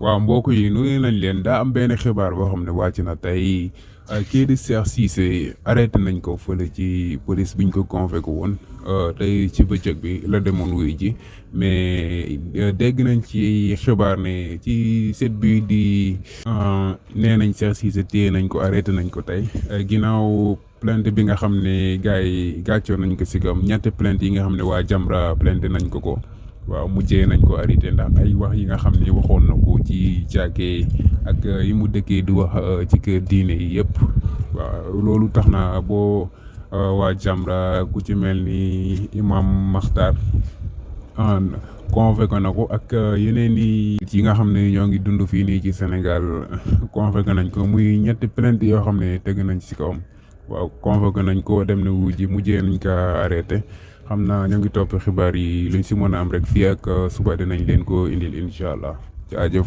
waaw mbokk yi nuyu nañ leen daa am benn xibaar boo xam ne wàcc na tey kii di Cheikh Cissé arrêté nañ ko fële ci police biñ ko convoqué woon tey ci bëccëg bi la demoon wuy ji mais dégg nañ ci xibaar ne ci set bi di nee nañ Cheikh Cissé téye nañ ko arrêté nañ ko tey ginnaaw plainte bi nga xam ne gars yi gàccoon nañ ko si gam ñetti plainte yi nga xam ne waa Jamra plainte nañ ko. waaw mujjee nañ ko arrêté ndax ay wax yi nga xam ne waxoon na ko ci jàkkee ak yi mu dëkkee di wax ci kër diine yi yëpp waaw loolu tax na boo waa Jamra ku ci mel ni imam makhtar convoqué na ko ak yeneen yi nga xam ne ñoo ngi dund fii nii ci Sénégal convoqué nañ ko muy ñetti plainte yoo xam ne teg nañ ci kawam waaw convoqué nañ ko dem na wuji mujjee nañ ko arrêté xam naa ñoo ngi topp xibaar yi luñ si mën a am rek fii ak suba dinañ leen ko indil incha allah jaajëf.